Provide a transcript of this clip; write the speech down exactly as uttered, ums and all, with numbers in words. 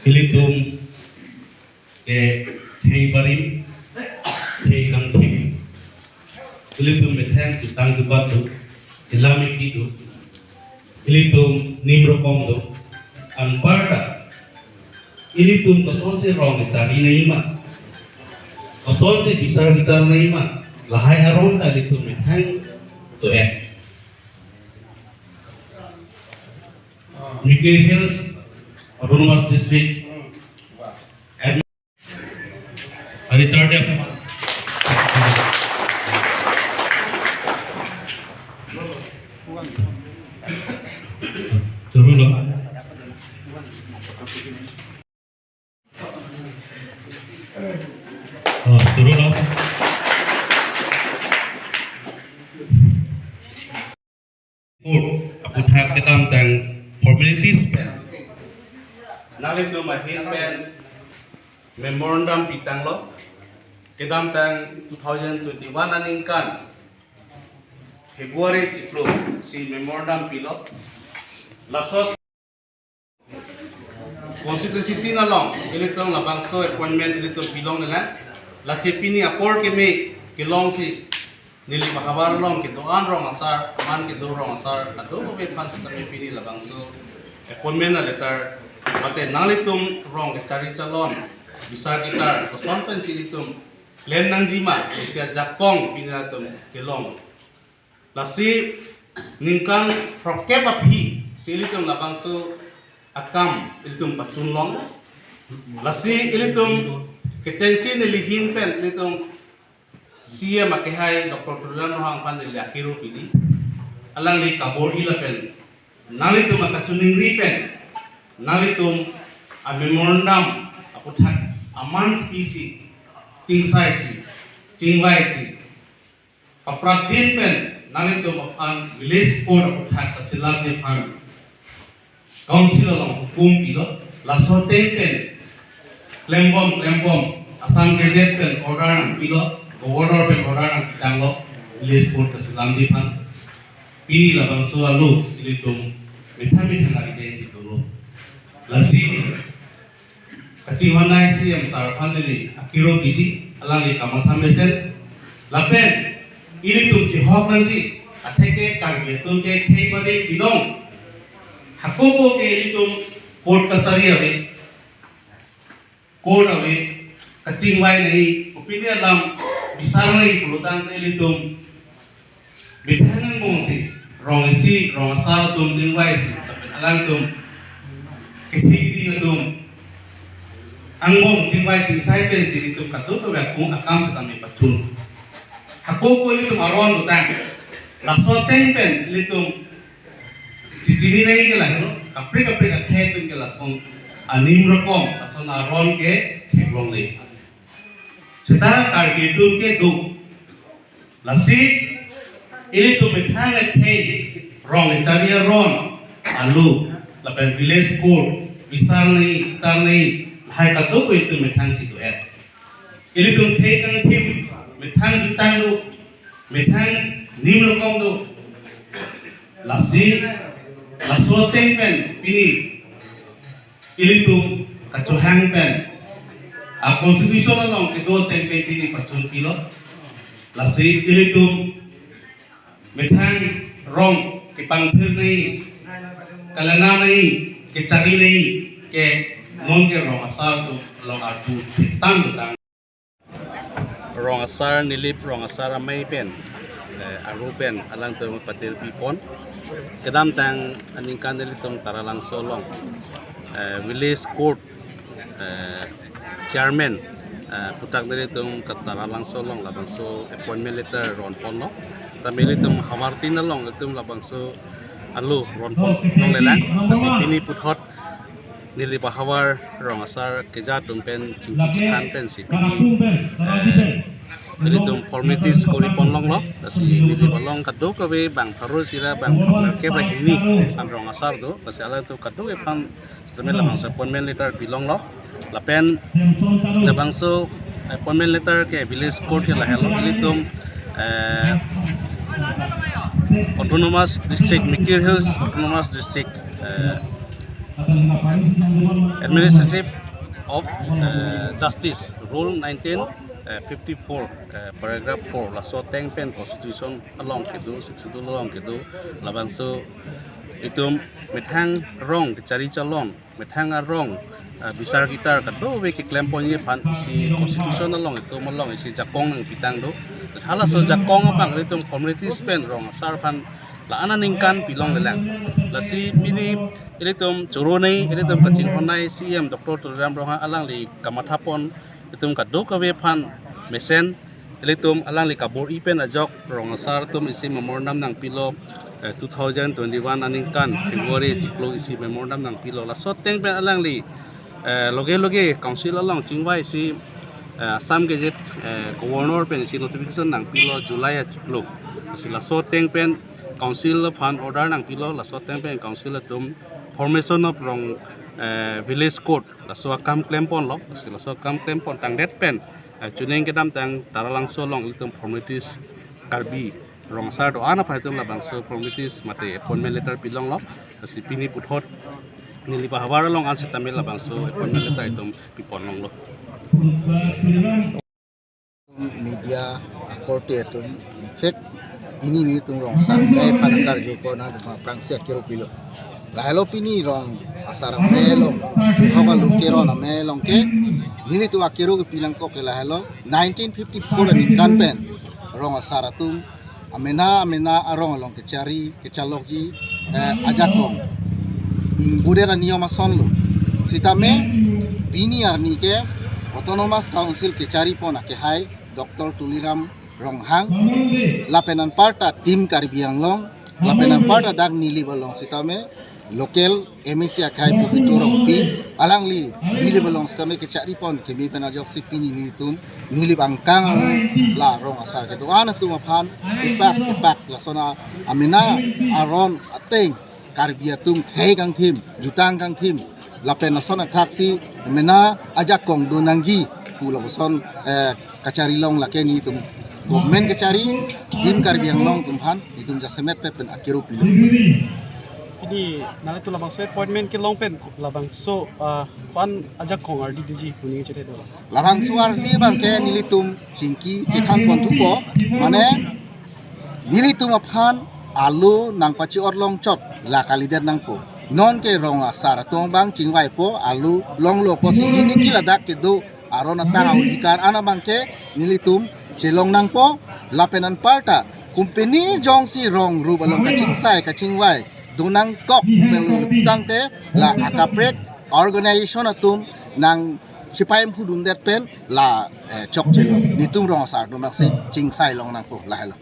Ilitum ke khei barim, khei kangthim. Ilitum methang chutang dubat do, ilam iki do. Ilitum nim rokom do. Anparta ilitum kosonsi rong kechari nangji ma, kosonsi bisar bitar nangji ma, lahai aron ta ilitum methang do-et. Mikir Hills Autonomous District. Hari third day. Turun lo. Oh, turun lo. Court aputhak kedamtang formalities pen nanglitum ahin pen memorandum pitanglo. Kedamtang two thousand twenty-one aningkan February chiklo si memorandum pilo. Laso constituency tin along ilitum labangso appointment ilitum pilonglelang. Lasi pini apor keme kelongsi neli bahavar along kedo-an rong asar, aman kedo rong asar, kadokave aphan sitame pini labangso appointment aletter mate nanglitum rong kechari chalon, bisar bitar koson pensi ilitum klem nangji ma, isi ajakong pini latum kelong. Lasi ningkan throkkep aphi si ilitum labangso akam ilitum pachunlong. Lasi ilitum kechengsi neli ahin pen ilitum C M akehai Doctor Tuliram Ronghang aphan neli akiro pili. Alangli kabor-i lapen nanglitum akachiningri pen nanglitum amemorandum aputhak aman isi chingsaisi, chingvaisi, paprapjin pen nanglitum aphan village court aputhak kaselamji aphan council along hukum pilo. Laso ateng pen klembom klembom Assam Gazette pen order nangpilo, governor pen order nangpitanglo village court kaselamji aphan. Pini labangso alo ilitum methang methang ari deng si dolo. Lasi kachinghon-ai C M sir aphan neli akiro piji, alangli kamatha mesen. Lapen ilitum chihok nangji, atheke Karbi atum ke khei barim binong. Hako ako ke ilitum court kachari ave, court ave, kachingvai nangji, opini alam bisar nangji pulotangte ilitum methang angbongsi rong isi, rong asar atum chingvaisi, lapen alangtum kethekri atum angbong chingvai chingsai pensi ilitum kadokave akung akam sitame pachun. Hako ako ilitum aron dotang. Laso ateng pen ilitum chichini nangji ke lahelo, kaprek kaprek akhei atum ke lason anim rokom, lason aron ke theklongle. Seta Karbi atum ke do. Lasi ilitum methang akhei rong kechari aron alo lapen village court bisar nangji, tar nangji, lahai kadokave itum methangsi do-et. Ilitum khei kangthim methang jutang do, methang nim rokom do. Lasi laso ateng pen pini ilitum kachohang pen a constitution along kedo ateng pen pini pachun pilo. Lasi ilitum methang rong kepangthir nangji, kalana nangji, kechari nangji ke non ke rong asar atum along arpu tang tang. Rong asar Nilip, rong asar amei pen, eh, aru pen alangtum patir pipon. Kedamtang aningkan nelitum Taralangso along, eh, village court, eh, chairman, eh, aputhak nelitum ka Taralangso along labangso appointment letter ronponlo. Tame ilitum havartin along ilitum labangso alo ronponlonglelang. Lasi pini puthot neli bahavar rong asar keja atum pen chingki chinghan pensi pini, eh, ilitum formalities koriponlonglo. Lasi neli along kadokave bang pharo isi ra bang kep ra hini an rong asar do. Lasi alangtum kadokave aphan sitame labangso appointment letter pilonglo. Lapen labangso appointment letter ke village court ke lahelo, ilitum, eh, Autonomous District, Mikir Hills Autonomous District, eh, Administrative of uh, Justice Rule nineteen uh, fifty-four uh, paragraph four laso ateng pen constitution along kedo, Sixth Schedule along kedo, labangso itum methang arong kechari chalon, methang arong uh, bisar kitar kadokave keklem ponji aphan isi constitution along itum along isi jakong nangpitang do. Halaso jakong abang itum formalities pen rong asar aphan la-an aningkan pilonglelang. Lasi pini ilitum choro nei, ilitum kachinghon nei, C M Doctor Tuliram Ronghang alangli kamathapon itum kadokave aphan mesen, ilitum alangli kabor-i pen ajok rong asar atum isi memorandum nangpilo, eh, two thousand twenty-one aningkan February chiklo isi memorandum nangpilo. Laso ateng pen alangli eh, loge loge council along chingvai si eh, Assam Gazette eh, Governor pen si notification nangpilo July achiklo. Si laso ateng pen council aphan order nangpilo, laso ateng pen council atum formation of rong eh, village court laso akam klemponlo, si laso akam klempon tangdet pen eh, chuning kedamtang Taralangso along ilitum formalities Karbi rong asar do-an aphan itum labangso formalities mate appointment letter pilonglo. Lasi pini puthot neli pahavar along an setame labangso appointment letter itum piponlonglo. Media akorte atum bikhek pini nelitum rong asar dei aphan karju ko na duma prangsi akero pilo. Lahelo pini rong asar amelong, kehok alu keron amelong ke nelitum akero kepi nangkok ke lahelo nineteen fifty-four aningkan pen rong asar atum amena amena arong along kechari kechalokji eh, ajakong ingbuder aniyom asonlo. Sitame pini arni ke Autonomous Council kecharipon akehai Doctor Tuliram Ronghang lapen anparta Team Karbi Anglong lapen anparta dak Nilip along sitame local M A C akehai Pobitro Rongpi alangli Nilip along sitame kecharipon keme pen ajoksi pini nelitum Nilip angkang along la rong asar kedo-an atum aphan epak epak lason amena aron ateng Karbi atum khei kangthim, jutang kangthim lapen lason athaksi mena ajakong do nangji pu lapuson eh, kachari long lake nelitum government kechari Team Karbi Anglong atum aphan nelitum jasemet pen akero pilo. Pini nanglitum labangso appointment kelong pen labangso ah, ko-an ajakong ardi doji pu ningje chethe do? Labangso ardi abang ke nelitum chingki chethanpon thupo, mane nelitum aphan alu nangpachi-ot longchot la kalidet nangpo. Non ke rong asar atum abang chingvaipo, alu longlo pusi jini ke ladak kedo aron atang a-odhikar an abang ke nelitum chelong nangpo lapen anparta company jongsi rong rup along kachingsai kachingvai do nangkok pen lo putangte la akaprek organization atum nangchepai phudundet pen la eh, chokchelo. Nelitum rong asar atum aksi chingsai long nangpo, lahelo.